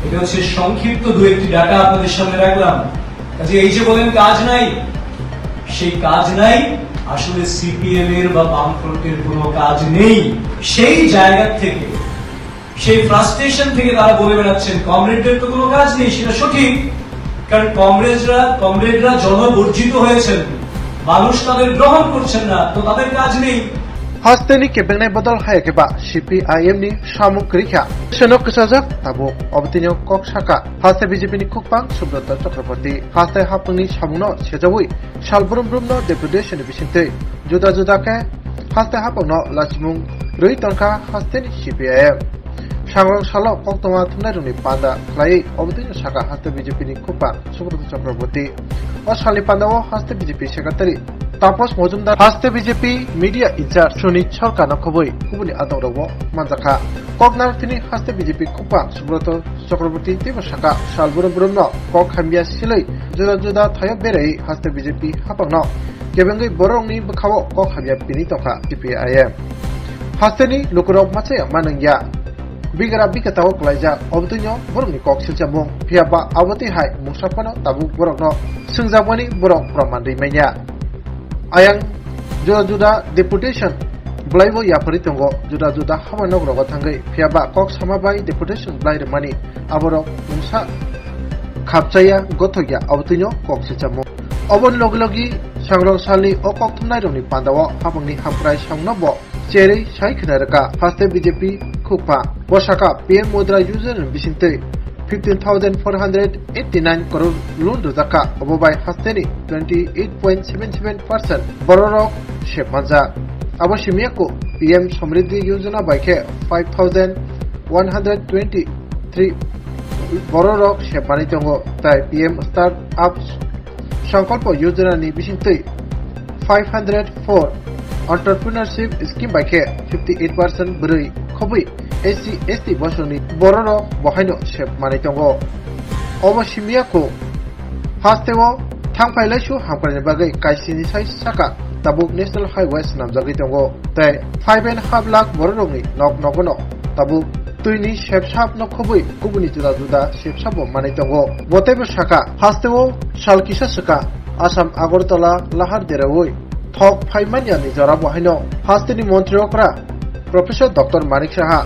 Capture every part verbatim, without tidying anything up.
এটা হচ্ছে সংক্ষিপ্ত দু একটি ডাটা আপনাদের সামনে রাখলাম। কাজে এই যে বলেন কাজ নাই, সেই কাজ নাই, আসলে সিপিএম এর বা বামফ্রন্টের কোনো কাজ নেই। সেই জায়গা থেকে, সেই ফ্রাস্ট্রেশন থেকে তারা বলে বেড়াচ্ছেন কমরেডদের তো কোনো কাজ নেই। সেটা সঠিক, কারণ কমরেডরা কমরেডরা জনবর্জিত হয়েছেন, মানুষ তাদের গ্রহণ করছেন না, তো তাদের কাজ নেই। Hasteni kebengnai bodol hai khe ba C P I M ni samung kwrwi kha. Seno kwchajak tabuk obotino kok saka. Haste B J P ni khukpang Subrata Chakraborty. Haste hapungni samungno sejawi sal brum brumno deputation ni bisingtwi juda juda khe haste hapungno lachimung rwi tongkha hasteni C P I M. Sangrong salo koktwma thumnairokni panda khlaiwi obotino saka haste B J P ni khukpang Subrata Chakraborty. O salni pandao haste B J P secretary Taposh Mojumdar, haste B J P media in-charge Sunit Sarkarno khobwi kubuni adongrogo manjakha. Kok narwktwini haste B J P khukpang Subrata Chakraborty teibo saka, sal brum brumno kok hamya silwi juda juda thaio beraiwi haste B J P hapangno kebengwi borokni bwkhao kok hamya pini tongkha C P I M. Hasteni lukurok machaya manwngya. Bigra bikatao kwlaijak, obotwino borokni kok silchamung. Phiya ba abotwi hai mungsa phano tabuk borokno swngjakmani borok proman rwi manya. Ayang juda juda deputation bwlaibo yapharwi tongo, juda juda hama nogrogo thangwi. Phiya ba kok sama bai deputation bwlai rwmani aborok mungsa khapchaya, gothokya, obotwino kok silchamung. Oboni logi logi sangrong salni o kok thumnairokni pandao hapangni hamkrai samungno bo cherwi sai khna rwkha. Haste B J P khukpha. Bo saka P M Mudra Yojana ni bisingtwi fifteen thousand four hundred eighty nine crore loan rwjakha. Obo bai hasteni twenty eight point seven seven percent bororok sep manjak. Abo simiya kho P M Samriddhi Yojana bai khe five thousand one hundred twenty three bororok sep manwi tongo, tai P M Start Up Sankalpa Yojana ni bisingtwi five hundred four, Entrepreneurship Scheme bai khe fifty eight percent bwrwi khobwi S C S T bosongni bororok bo haino sep manwi tongo. Obo simiya kho hasteo thangphai laisu hamkrai ni bagwi kaisini sai saka tabuk National Highway swnamjagwi tongo, tei five and half lakh bororokni nok nogono tabuk twini sepsap no khobwi kubuni juda juda sepsap bo manwi tongo. Bo teibo saka, hasteo sal kisa swkang Assam Agartala lahar derawi thok phaimani ani jora bo haino hasteni montri okra Professor Doctor Manik Saha,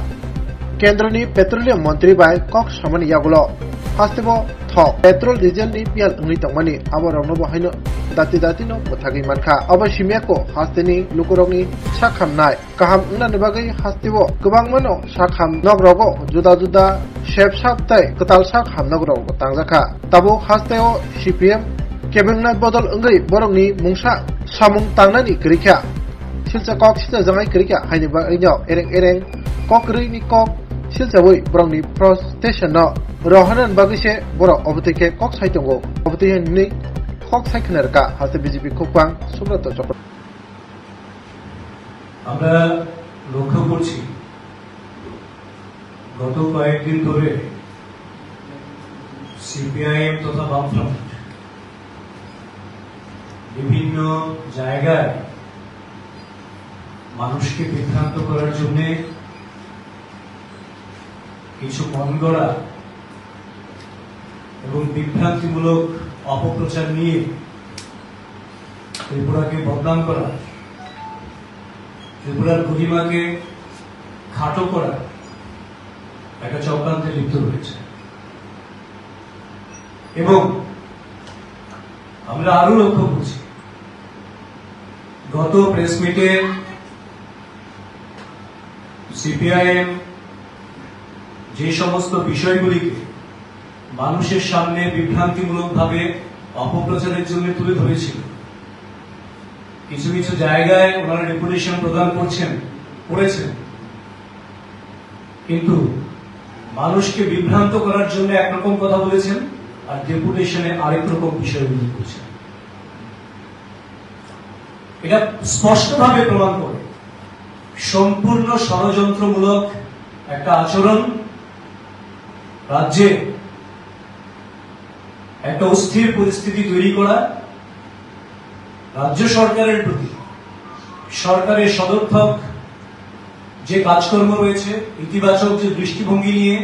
Kendroni Petroleum Montri bai kok samani yagulo hasteo thok petrol diesel ni biyal wngwi tongmani abo rokno bo haino dati dati no bwthagwi mankha. Abo simiya kho hasteni lukurokni sak hamnai kaham wngnani bagwi hasteo kwbangmano sak ham nok rogo juda juda sep sap tei kwtal sak ham nok rogo tangjakha. Tabuk hasteo C P M kebengnai bodol wngwi borokni mungsa samung tangnani kwrwikha. Silsa kok silsa jangai kwrwikha haini bagwino ereng ereng kok kwrwini kok silsawi borokni frustration no rohornani bagwi se borok obotwi khe kok sai tongo. Obotwi hinwi kok sai khna rwkha haste B J P khukpang Subrata Chakraborty. আমরা লক্ষ্য করছি, গত কয়েকদিন ধরে সিপিআইএম তথা বামফ্রন্ট বিভিন্ন জায়গায় মানুষকে বিভ্রান্ত করার জন্যে কিছু মন গড়া এবং বিভ্রান্তিমূলক অপপ্রচার নিয়ে ত্রিপুরাকে বদনাম করা, ত্রিপুরার গরিমাকে খাটো করা একটা চক্রান্তে লিপ্ত রয়েছে। এবং আমরা আরো লক্ষ্য করছি, গত প্রেস মিটে সিপিআইএম যে সমস্ত বিষয়গুলিকে মানুষের সামনে বিভ্রান্তিমূলকভাবে অপপ্রচারের জন্য তুলে ধরেছিল, কিছু কিছু জায়গায় ওনারা ডেপুটেশন প্রদান করছেন, করেছেন, কিন্তু মানুষকে বিভ্রান্ত করার জন্য একরকম কথা বলেছেন, আর ডেপুটেশনে আরেক রকম বিষয় উল্লেখ করছেন। এটা স্পষ্টভাবে প্রমাণ করে সম্পূর্ণ ষড়যন্ত্রমূলক একটা আচরণ, রাজ্যে একটা অস্থির পরিস্থিতি তৈরি করা, রাজ্য সরকারের প্রতি সরকারের সদর্থক যে কাজকর্ম রয়েছে, ইতিবাচক যে দৃষ্টিভঙ্গি নিয়ে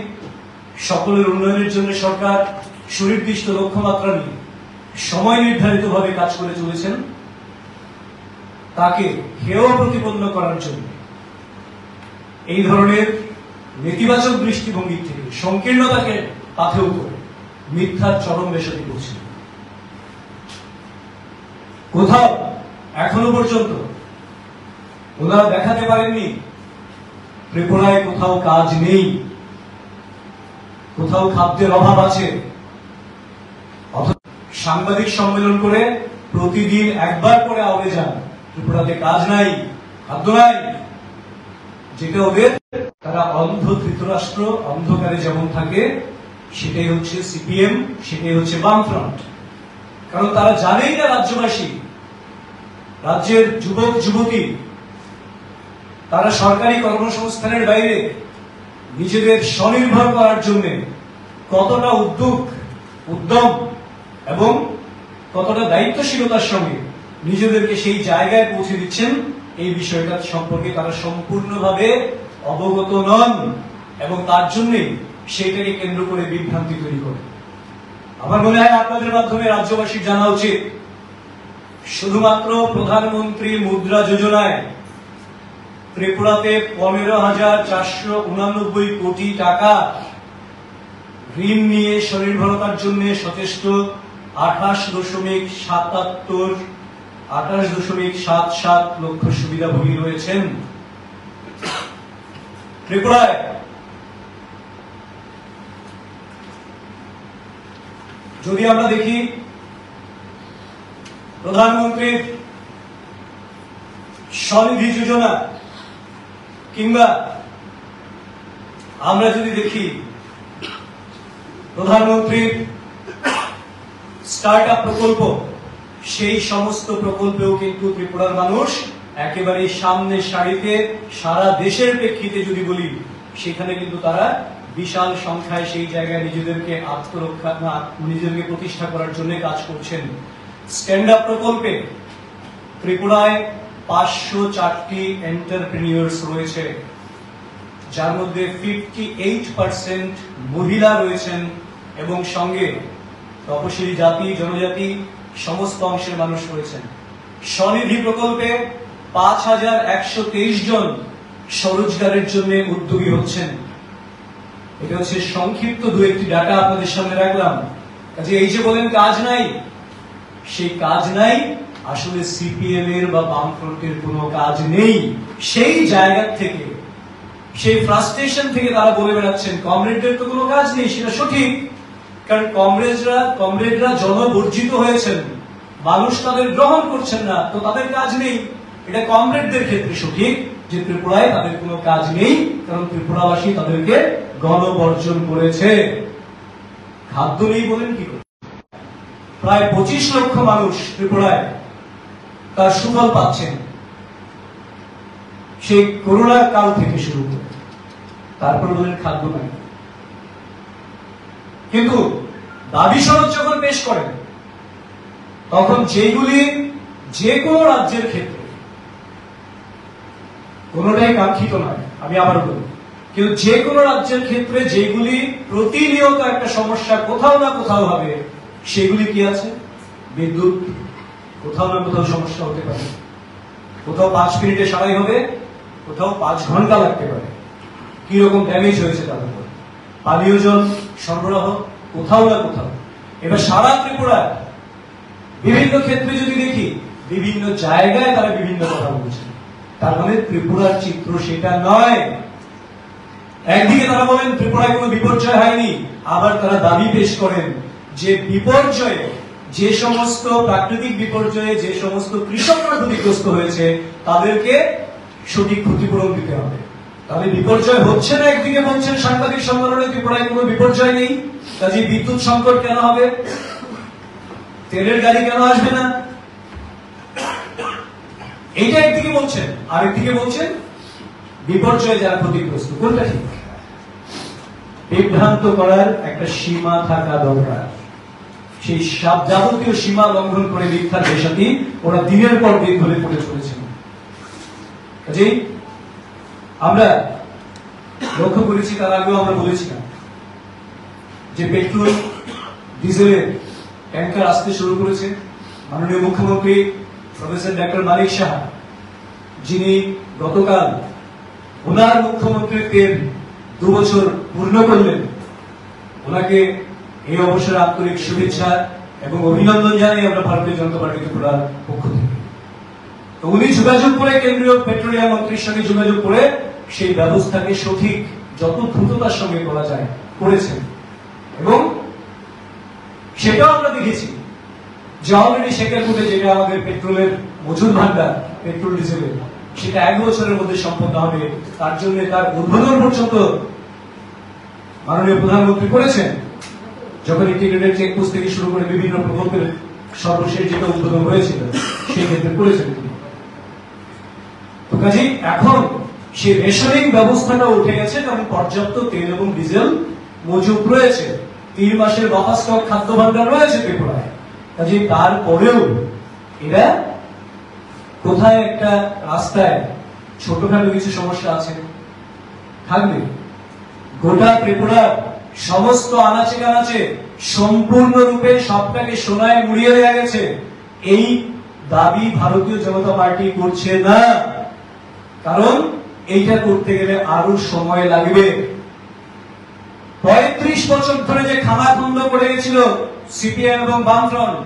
সকলের উন্নয়নের জন্য সরকার সুনির্দিষ্ট লক্ষ্যমাত্রা নিয়ে সময় নির্ধারিতভাবে কাজ করে চলেছেন, তাকে হেয় প্রতিপন্ন করার জন্য এই ধরনের নেতিবাচক দৃষ্টিভঙ্গি থেকে, সংকীর্ণতাকে পাথেয় করে মিথ্যার চরম বেসাদি করছেন। কোথাও এখনো পর্যন্ত ওনারা দেখাতে পারেননি ত্রিপুরায় কোথাও কাজ নেই, কোথাও খাদ্যের অভাব আছে। অথচ সাংবাদিক সম্মেলন করে প্রতিদিন একবার করে আওড়ে যান, ত্রিপুরাতে কাজ নাই, খাদ্য নাই। যেটা ওদের, তারা অন্ধ ধৃতরাষ্ট্র অন্ধকারে যেমন থাকে, সেটাই হচ্ছে সিপিএম, সেটাই হচ্ছে বামফ্রন্ট। কারণ তারা জানেই না রাজ্যবাসী, রাজ্যের যুবক যুবতী, তারা সরকারি কর্মসংস্থানের বাইরে নিজেদের স্বনির্ভর করার জন্য কতটা উদ্যোগ, উদ্যম এবং কতটা দায়িত্বশীলতার সঙ্গে নিজেদেরকে সেই জায়গায় পৌঁছে দিচ্ছেন, এই বিষয়টা সম্পর্কে তারা সম্পূর্ণভাবে অবগত নন এবং তার জন্যই সেইটাকে কেন্দ্র করে বিভ্রান্তি তৈরি করে। আমার মনে হয় আপনাদের মাধ্যমে রাজ্যবাসীর জানা উচিত, শুধুমাত্র প্রধানমন্ত্রী মুদ্রা যোজনায় ত্রিপুরাতে পনেরো হাজার চারশো উনানব্বই কোটি টাকা ঋণ নিয়ে স্বনির্ভরতার জন্য সচেষ্ট আঠাশ দশমিক সাতাত্তর, আঠাশ দশমিক সাত সাত লক্ষ সুবিধাভোগী রয়েছেন। ত্রিপুরায় যদি আমরা দেখি, প্রধানমন্ত্রীর স্বনিধি যোজনা কিংবা আমরা যদি দেখি প্রধানমন্ত্রীর স্টার্ট আপ প্রকল্প, সেই সমস্ত প্রকল্পেও কিন্তু ত্রিপুরার মানুষ একেবারে সামনের সারিতে। সারা দেশের প্রেক্ষিতে যদি বলি, সেখানে কিন্তু তারা বিশাল সংখ্যায় সেই জায়গায় নিজেদেরকে আত্মরক্ষা, না, নিজেদেরকে প্রতিষ্ঠা করার জন্য কাজ করছেন। স্ট্যান্ড আপ প্রকল্পে ত্রিপুরায় পাঁচশো চারটি এন্টারপ্রেনিউর্স রয়েছে, যার মধ্যে ফিফটি এইট পার্সেন্ট মহিলা রয়েছেন এবং সঙ্গে তপশিলি জাতি, জনজাতি, সমস্ত অংশের মানুষ রয়েছেন। স্বনিধি প্রকল্পে পাঁচ হাজার একশো তেইশ জন স্বরোজগারের জন্য উদ্যোগী হচ্ছেন। এটা হচ্ছে সংক্ষিপ্ত দু একটি ডাটা আপনাদের সামনে রাখলাম। কাজে এই যে বলেন কাজ নাই, সেই কাজ নাই, আসলে সিপিএম এর বা বামফ্রন্টের কোনো কাজ নেই। সেই জায়গা থেকে, সেই ফ্রাস্ট্রেশন থেকে তারা বলে বেড়াচ্ছেন, কমরেডদের তো কোনো কাজ নেই, সেটা সঠিক, কারণ কমরেডরা, কমরেডরা জনবর্জিত হয়েছেন, মানুষ তাদের গ্রহণ করছেন না, তো তাদের কাজ নেই। এটা কমরেডদের ক্ষেত্রে সঠিক যে ত্রিপুরায় তাদের কোনো কাজ নেই, কারণ ত্রিপুরাবাসী তাদেরকে গণবর্জন করেছে। খাদ্য নেই বলেন কি করে? প্রায় পঁচিশ লক্ষ মানুষ ত্রিপুরায় তার সুফল পাচ্ছেন, সেই করোনা কাল থেকে শুরু করে। তারপর বলেন খাদ্য নাই। কিন্তু দাবি সনদ যখন পেশ করেন, তখন যেগুলি যে কোনো রাজ্যের ক্ষেত্রে, কোনোটাই কাঙ্ক্ষিত নয়, আমি আবার বলি, কিন্তু যে কোনো রাজ্যের ক্ষেত্রে যেগুলি প্রতিনিয়ত একটা সমস্যা কোথাও না কোথাও হবে, সেগুলি কি আছে? বিদ্যুৎ। কোথাও না কোথাও সমস্যা হতে পারে, কোথাও পাঁচ মিনিটে সারাই হবে, কোথাও পাঁচ ঘন্টা লাগতে পারে। কিরকম ড্যামেজ হয়েছে তার উপর, পানীয় জল সরবরাহ কোথাও না কোথাও। এবার সারা ত্রিপুরা বিভিন্ন ক্ষেত্রে যদি দেখি, বিভিন্ন জায়গায় তারা বিভিন্ন কথা বলছেন। তার মানে ত্রিপুরার চিত্র সেটা নয়। একদিকে তারা বলেন ত্রিপুরায় কোনো বিপর্যয় হয়নি, আবার তারা দাবি পেশ করেন যে বিপর্যয়ে, যে সমস্ত প্রাকৃতিক বিপর্যয়ে যে সমস্ত কৃষকরা ক্ষতিগ্রস্ত হয়েছে, তাদেরকে সঠিক ক্ষতিপূরণ দিতে হবে। তাহলে বিপর্যয় হচ্ছে না, একদিকে বলছেন সাংবাদিক সম্মেলনে ত্রিপুরায় কোনো বিপর্যয় নেই, কাজে বিদ্যুৎ সংকট কেন হবে, তেলের গাড়ি কেন আসবে না, এইটা একদিকে বলছেন, আরেকদিকে বলছেন বিপর্যয়ে যারা ক্ষতিগ্রস্ত। কোনটা ঠিক? বিভ্রান্ত করার একটা সীমা থাকা দরকার। সেই সব যাবতীয় সীমা লঙ্ঘন করে মিথ্যা বেসাতি ওরা দিনের পর দিন ধরে করে চলেছেন। কাজেই আমরা লক্ষ্য করেছি, তার আগেও আমরা বলেছিলাম, যে পেট্রোল ডিজেলের ট্যাঙ্কার আসতে শুরু করেছে, মাননীয় মুখ্যমন্ত্রী প্রফেসর ডক্টর মানিক সাহা, যিনি গতকাল ওনার মুখ্যমন্ত্রীত্বের দু বছর পূর্ণ করলেন, ওনাকে এই অবসরে আন্তরিক শুভেচ্ছা এবং অভিনন্দন জানাই আমরা ভারতীয় জনতা পার্টি ত্রিপুরার পক্ষ থেকে। তো উনি যোগাযোগ করে, কেন্দ্রীয় পেট্রোলিয়াম মন্ত্রীর সঙ্গে যোগাযোগ করে সেই ব্যবস্থাকে সঠিক যত দ্রুততার সঙ্গে করা যায় করেছেন। এবং সেটাও আমরা দেখেছি যে অলরেডি শেখেরপুরে যেটা আমাদের পেট্রোলের মজুর ভান্ডার, পেট্রোল ডিজেলের, সেটা এক বছরের মধ্যে সম্পন্ন হবে। তার জন্য তার উদ্বোধন পর্যন্ত মাননীয় প্রধানমন্ত্রী করেছেন, যখন ইন্টিগ্রেটেড চেকপোস্ট থেকে শুরু করে বিভিন্ন প্রকল্পের সর্বশেষ যেটা উদ্বোধন হয়েছিল, সেই ক্ষেত্রে করেছেন তিনি। তো কাজেই এখন সেই রেশনিং ব্যবস্থাটা উঠে গেছে, কারণ পর্যাপ্ত তেল এবং ডিজেল মজুদ রয়েছে, তিন মাসের বাফার স্টক খাদ্য ভাণ্ডার রয়েছে ত্রিপুরায়। কাজেই তারপরেও এরা কোথায় একটা রাস্তায় ছোটখাটো কিছু সমস্যা আছে, থাকবে। গোটা ত্রিপুরার সমস্ত আনাচে কানাচে সম্পূর্ণরূপে সবটাকে সোনায় মুড়িয়ে দেওয়া গেছে, এই দাবি ভারতীয় জনতা পার্টি করছে না। কারণ এইটা করতে গেলে আরো সময় লাগবে। পঁয়ত্রিশ বছর ধরে যে খানাখন্দ করে গেছিল সিপিএম এবং বামফ্রন্ট,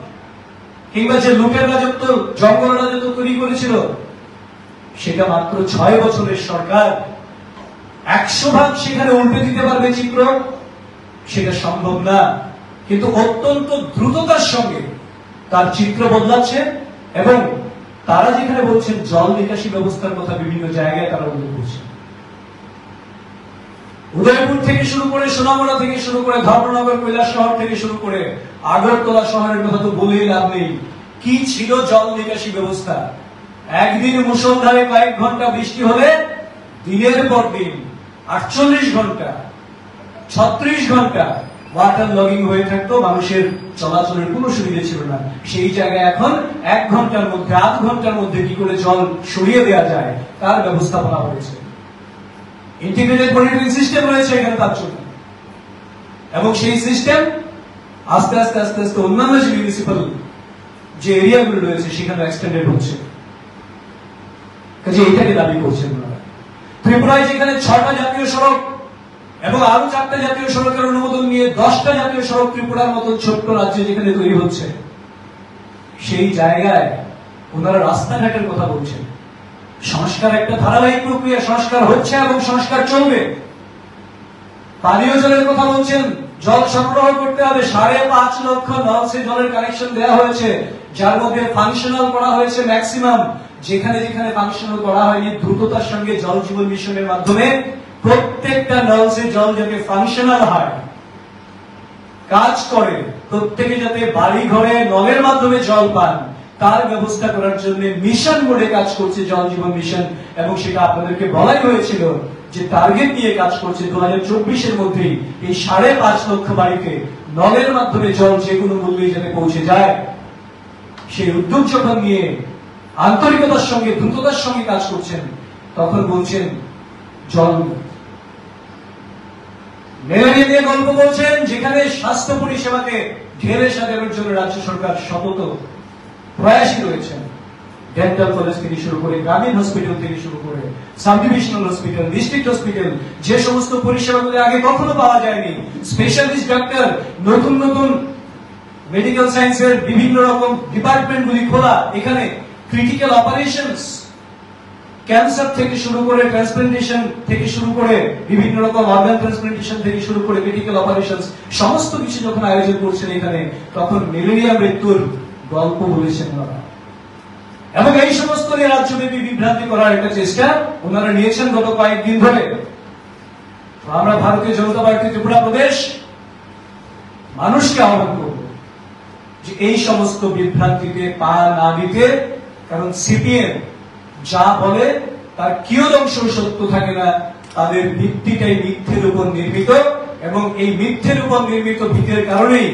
কিংবা যে লুটের রাজত্ব, জঙ্গল রাজত্ব তৈরি করেছিল, সেটা মাত্র ছয় বছরের সরকার একশো ভাগ সেখানে উল্টে দিতে পারবে চিত্র, সেটা সম্ভব না। কিন্তু অত্যন্ত দ্রুততার সঙ্গে তার চিত্র বদলাচ্ছে এবং তারা যেখানে বলছেন জল নিকাশি ব্যবস্থার কথা, বিভিন্ন জায়গায় তারা উল্লেখ করছেন। উদয়পুর থেকে শুরু করে, সোনামুড়া থেকে শুরু করে, ধর্মনগর, কৈলাসহর থেকে শুরু করে আগরতলা শহরের কথা তো বলেই লাভ নেই। কি ছিল জল নিকাশি ব্যবস্থা? একদিন মুষলধারে কয়েক ঘন্টা বৃষ্টি হলে দিনের পর দিন আটচল্লিশ ঘন্টা, ছত্রিশ ঘন্টা ওয়াটার লগিং হয়ে থাকতো, মানুষের চলাচলের কোনো সুবিধা ছিল না। সেই জায়গায় এখন এক ঘন্টার মধ্যে, আধ ঘন্টার মধ্যে কি করে জল সরিয়ে দেওয়া যায়, তার ব্যবস্থাপনা হয়েছে। ইন্টিগ্রেটেড মনিটরিং সিস্টেম রয়েছে এখানে তার জন্য। এবং সেই সিস্টেম আস্তে আস্তে, আস্তে আস্তে অন্যান্য যে মিউনিসিপ্যাল যে এরিয়াগুলো রয়েছে, সেখানে এক্সটেন্ডেড হচ্ছে। কাজে এটাকে দাবি করছেন ওনারা। ত্রিপুরায় যেখানে ছটা জাতীয় সড়ক এবং আরো চারটা জাতীয় সড়কের অনুমোদন নিয়ে দশটা জাতীয় সড়ক ত্রিপুরার মতন ছোট্ট রাজ্যে যেখানে তৈরি হচ্ছে, সেই জায়গায় ওনারা রাস্তাঘাটের কথা বলছেন। সংস্কার একটা ধারাবাহিক প্রক্রিয়া, সংস্কার হচ্ছে এবং সংস্কার চলবে। পানীয় জলের কথা বলছেন, জল সরবরাহ করতে হবে। সাড়ে পাঁচ লক্ষ নলসে জলের কানেকশন দেওয়া হয়েছে, যার মধ্যে ফাংশনাল করা হয়েছে ম্যাক্সিমাম। যেখানে যেখানে ফাংশনাল করা হয়নি, দ্রুততার সঙ্গে জল জীবন মিশনের মাধ্যমে প্রত্যেকটা নলসে জল যাতে ফাংশনাল হয়, কাজ করে, প্রত্যেকে যাতে বাড়ি ঘরে নলের মাধ্যমে জল পান, তার ব্যবস্থা করার জন্য মিশন মোডে কাজ করছে জল জীবন মিশন। এবং সেটা আপনাদেরকে বলাই হয়েছিল যে টার্গেট নিয়ে কাজ করছে, দু হাজার চব্বিশের মধ্যেই এই সাড়ে পাঁচ লক্ষ বাড়িতে নলের মাধ্যমে জল যে কোনো মূল্যে যাতে পৌঁছে যায়। সেই উদ্যোগ যখন নিয়ে আন্তরিকতার সঙ্গে, দ্রুততার সঙ্গে কাজ করছেন, তখন বলছেন জল নেই। ম্যালেরিয়া নিয়ে গল্প বলছেন, যেখানে স্বাস্থ্য পরিষেবাকে ঢেলে সাজানোর জন্য রাজ্য সরকার সতত প্রয়াসী রয়েছেন। ডেন্টাল কলেজ থেকে শুরু করে, গ্রামীণ হসপিটাল থেকে শুরু করে, sub divisional hospital, district hospital, যে সমস্ত পরিষেবাগুলি আগে কখনো পাওয়া যায়নি, স্পেশালিস্ট ডাক্তার, নতুন নতুন মেডিকেল সায়েন্সের বিভিন্ন রকম ডিপার্টমেন্টগুলি খোলা, এখানে ক্রিটিক্যাল অপারেশনস, ক্যান্সার থেকে শুরু করে, ট্রান্সপ্লান্টেশন থেকে শুরু করে, বিভিন্ন রকম অর্গান ট্রান্সপ্লান্টেশন থেকে শুরু করে, মেডিকেল অপারেশনস, সমস্ত কিছু যখন আয়োজন করছেন এখানে, তখন ম্যালেরিয়া মৃত্যুর গল্প বলেছেন ওনারা। এবং এই সমস্ত নিয়ে রাজ্যব্যাপী বিভ্রান্তি করার একটা চেষ্টা ওনারা নিয়েছেন গত কয়েকদিন ধরে। তো আমরা ভারতীয় জনতা পার্টি ত্রিপুরা প্রদেশ মানুষকে আহ্বান করব যে এই সমস্ত বিভ্রান্তিতে পা না দিতে, কারণ সিপিএম যা বলে তার কিয়দংশ সত্য থাকে না। তাদের ভিত্তিটাই মিথ্যের উপর নির্মিত, এবং এই মিথ্যের উপর নির্মিত ভিত্তির কারণেই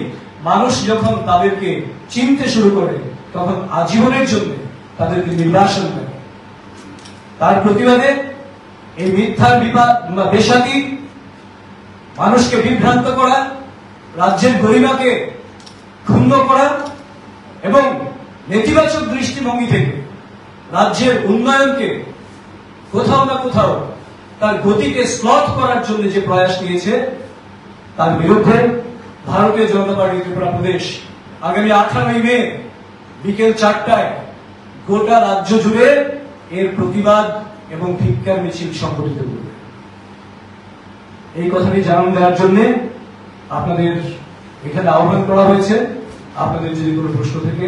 মানুষ যখন তাদেরকে চিনতে শুরু করে, তখন আজীবনের জন্য তাদেরকে নির্বাসন দেয়। তার প্রতিবাদে এই মিথ্যার বিবাদ বা বেসাতি, মানুষকে বিভ্রান্ত করা, রাজ্যের গরিমাকে ক্ষুণ্ণ করা এবং নেতিবাচক দৃষ্টিভঙ্গি থেকে রাজ্যের উন্নয়নকে কোথাও না কোথাও তার গতিকে শ্লথ করার জন্য যে প্রয়াস নিয়েছে, তার বিরুদ্ধে ভারতীয় জনতা পার্টি ত্রিপুরা প্রদেশ আগামী আঠারোই মে বিকেল চারটায় গোটা রাজ্য জুড়ে এর প্রতিবাদ এবং ধিক্কার মিছিল সংগঠিত করবে। এই কথাটি জানান দেওয়ার জন্য আপনাদের এখানে আহ্বান করা হয়েছে। আপনাদের যদি কোনো প্রশ্ন থেকে